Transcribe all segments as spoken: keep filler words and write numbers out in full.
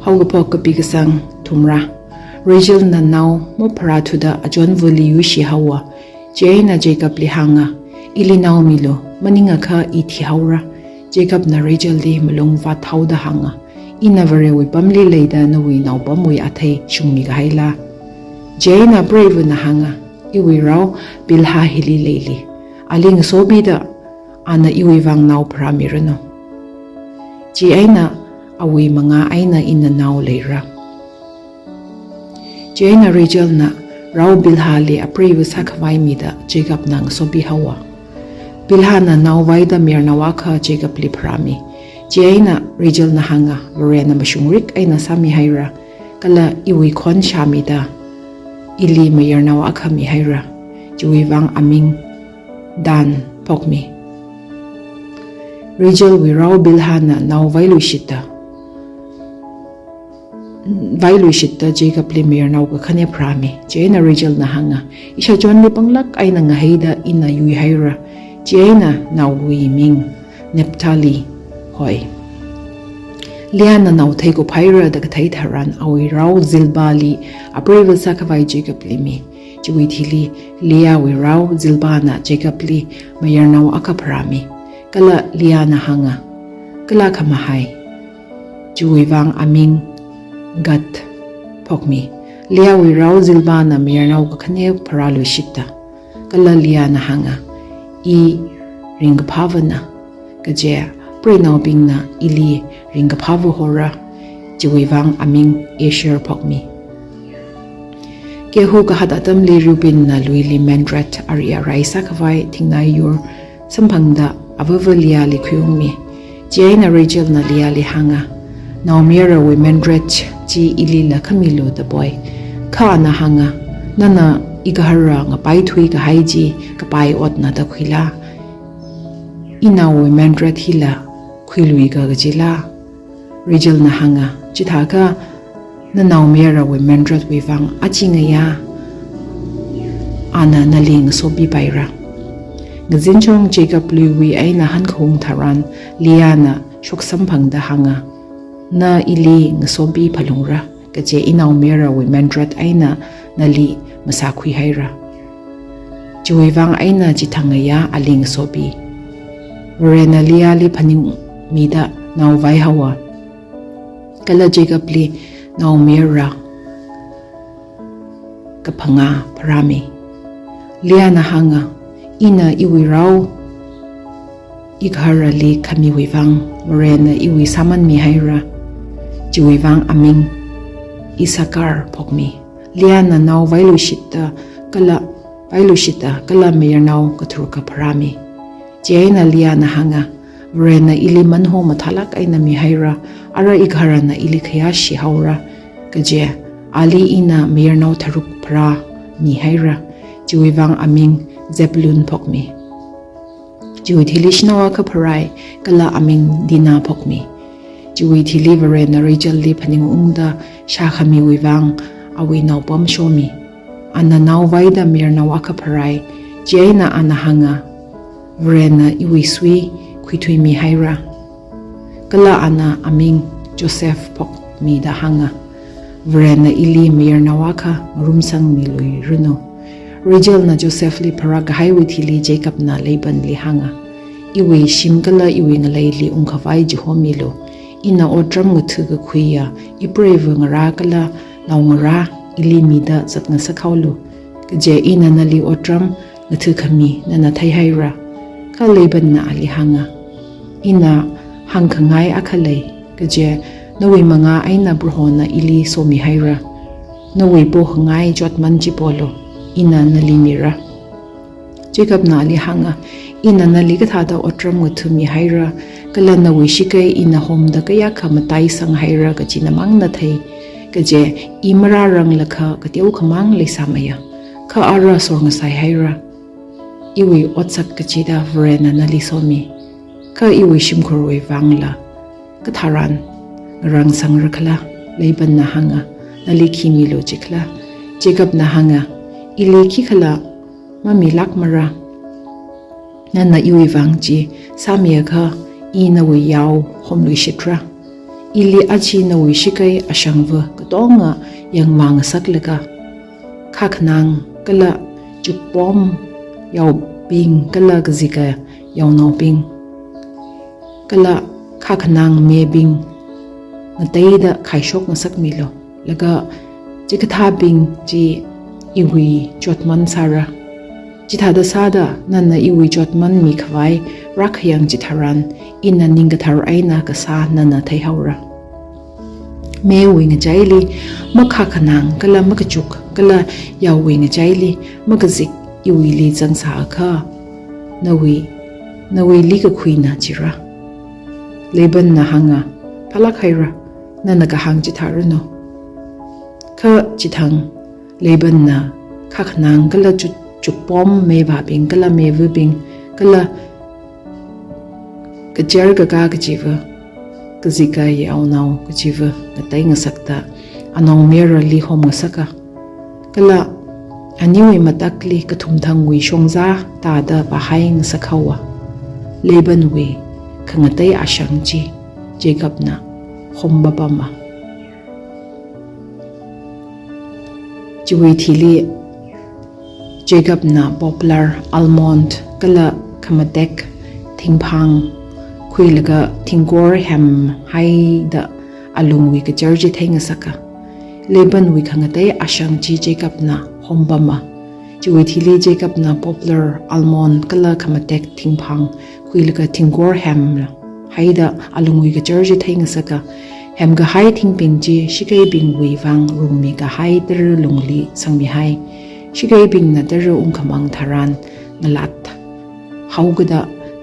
Haokaphok kapi kasang thumra. Rachelna nao mapharāthuda achonvali yuishi haowa. Chieina Jacobli hānga, "Ili nao milu, maningakha i thihaora." Jacobna Rachelli malung vāthaoda hānga, "Ina Varewui pamli leida nawui naopamwui athei shungmi kahaila?" Chieina preivana hānga, "Iwui rao Bilhah hili leili. Ali ngasopida, ana iwui vang nao pharāmiranu. Chieina awui mangā eina ina nao leira." Chieina Rachelna rao Bilhahli apreiva sākhavai mida Jacobna ngasopi haowa. Bilhahna nao vaida mayarnao akha Jacobli pharāmi. Chieina Rachelna hānga, "Varena mashungrik eina sāmihaira, kala iwui khon shāmida ili mayarnao akha mihaira. Chiwui vang aming Dan phokmi." Rachelwui rao Bilhahna nao vailuishitta, vailuishitta Jacobli mayarnao kakhane pharāmi. Chieina Rachelna hānga, "Ishāchonli panglāk eina ngaheida ina yuihaira." Chieina naowui ming Naphtali hoi. Leahna nao theikuphaira da kathei tharan awui rao Zilpahli apreiva sākhavai Jacobli mi. Chiwui thili Leahwui rao Zilpahna Jacobli mayarnao akha pharāmi. Kala Leahna hānga, "Kala khamahai." Chiwui vang aming Gad phokmi. Leahwui rao Zilpahna mayarnao kakhane pharāluishitta, kala Leahna hānga, "I ringkaphāvana, kaje preinaobingna ili ringkaphāva hora." Chiwui vang aming Asher phokmi. Gehu kahat atamli Reubenna luili mandret ari arai sākhavai thingnai yur samphangda avava Leahli khuiungmi. Chieina Rachelna Leahli hānga, "Naomayarawui mandret chi ilila khamilu da poi." Kha ana hānga, "Nana igahara ngapaithui kahai chi kapai otna da khuila? Inaowui mandret hila khuiluika kajila?" Rachelna hānga, "Chithākha nanaomayarawui mandretwui vang achi ngayā ana nali ngasopipaira." Ngazinchong Jacob luiwui eina hankhaung tharan Leahna shoksamphangda hānga, "Na ili ngasopi phalungra, kaje inaomayarawui mandret eina nali masākhuihaira. Chiwui vang eina chithang ngayā ali ngasopi." Varena Leahli phaningmida nao vaihaowa. Kala Jacobli naomayara kaphangā pharāmi. Leahna hānga, "Ina iwui rao igaharali khamiwui vang Varena iwui sāman mihaira." Chiwui vang aming Issachar phokmi. Leahna nao vailuishitta kala, vailuishitta kala mayarnao katharukha pharāmi. Chieina Leahna hānga, "Varena ili manho mathālāk eina mihaira, ara igaharana ili khayāshi haora, kaje ali ina mayarnao tharuk pharāmihaira." Chiwui vang aming Zebulun phokmi. Chiwui thili shanao akha pharai, kala aming Dinah phokmi. Chiwui thili Varena Rachelli phaningungda shākhamiwui vang awui naopam shomi. Ana nao vaida mayarnao akha pharai, chieina ana hānga, "Varena iwui sui khuithuimihaira." Kala ana aming Joseph phokmida hānga, "Varena ili mayarnao akha ngarumsangmiluiranu." Rachelna Josephli pharākahaiwui thili Jacobna Labanli hānga, "Iwui shim kala iwui ngaleili ungkhavai chihomilu. Ina otram ngatha kakhuiya ipreiva ngarā kala naongarā ili mida zatngasakhaolu. Kaje ina nali otram ngathakhami nana theihaira." Kha Labanna ali hānga, "Ina hāngkhangai akha lei, kaje nawui mangā eina Prohona ili somihaira. Nawui pokhangai chotman chi polu, ina nali mira." Jacobna ali hānga, "Ina nali kathāda otram ngatha mihaira, kala nawui shakei ina homda kayākha mataisanghaira kachi namangna thei, kaje i marāranglakha kateokhamang leisāmaya. Kha ara sorngasaihaira. Iwui otsak kachida Varena nali somi. Kha iwui shimkhurwui vangla katharan ngarāngsangra khala?" Labanna hānga, "Nali khi milu jikhala?" Jacobna hānga, "Ili khikhala mamilākmara. Nana iwui vang chi sāmiakha i nawui yao homluishitra. Ili aja nawui shakei ashangva katonga yangmāngasaklaga, khakhanang kala chukpom yaobing kala kazika yaonaobing, kala khakhanang mebing ngateida khaishok ngasakmilu. Laga chikathābing chi iwui chotman sāra. Chithāda sāda nana iwui chotman mikhavai rākhayang chitharan, ina ningkathar eina kasā nana theihaora. Mewui ngachaili makhakhanang kala makachuk kala yaowui ngachaili makazik iwuili zangsāakha, nawui, nawuili kakhuina chira. Labanna hānga, phālāk haira, nana kahāng chithāranu. Kha chithang Labanna khakhanang kala chu-, chukpom mevābing kala mevabing kala kacher kakā kachiva, kazika yaonao kachiva ngatei ngasakta anongmerali homngasaka. Kala aniwui matakli kathumthangwui shongza tāda vāhai ngasakhaowa. Labanwui khangatei ashang chi Jacobna hompapama. Chiwui thili Jacobna poplar, almond kala khamatek thingphang khuilaga thingkor hemhaida alungwui kacher chi theingasaka. Labanwui khangatei ashang chi Jacobna hompama. Chiwui thili Jacobna poplar, almond kala khamatek thingphang khuilaga thingkor hemhaida alungwui kacher chi theingasaka. Hemkahai thingbing chi shakeibingwui vang rungmikahai tara lungli sangmihai. Shakeibingna tara ungkhamang tharan ngalathaokada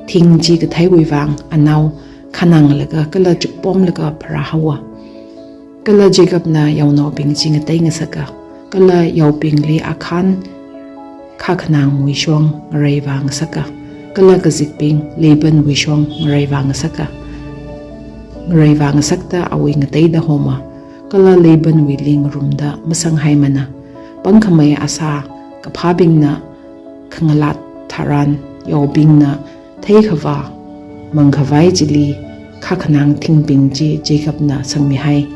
thing chi katheiwui vang anao khananglaga kala chukpomlaga pharāhaowa. Kala Jacobna yaonaobing chi ngatei ngasaka, kala yaobingli Akhan khakhanangwui shong ngareivā ngasaka, kala kazikbing Labanwui shong ngareivā ngasaka. Ngareivā ngasakta awui ngateida homa, kala Labanwuili ngarumda masanghaimana. Pangkhamei asā kaphābingna khangalat tharan yaobingna theikhavā mangkhavai chili khakhanang thingbing chi Jacobna sangmihai.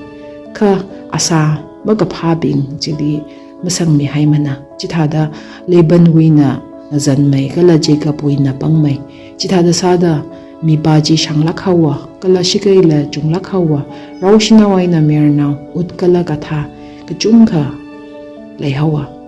Kha asā makaphābing chili masangmihaimana. Chithāda Labanwuina ngazanmei kala Jacobwuina pangmei. Chithāda sāda mipā chi shānglāk haowa, kala shakeila chunglāk haowa, rao shanao eina mayarnao, ut kala gadha kachungkha leihaowa.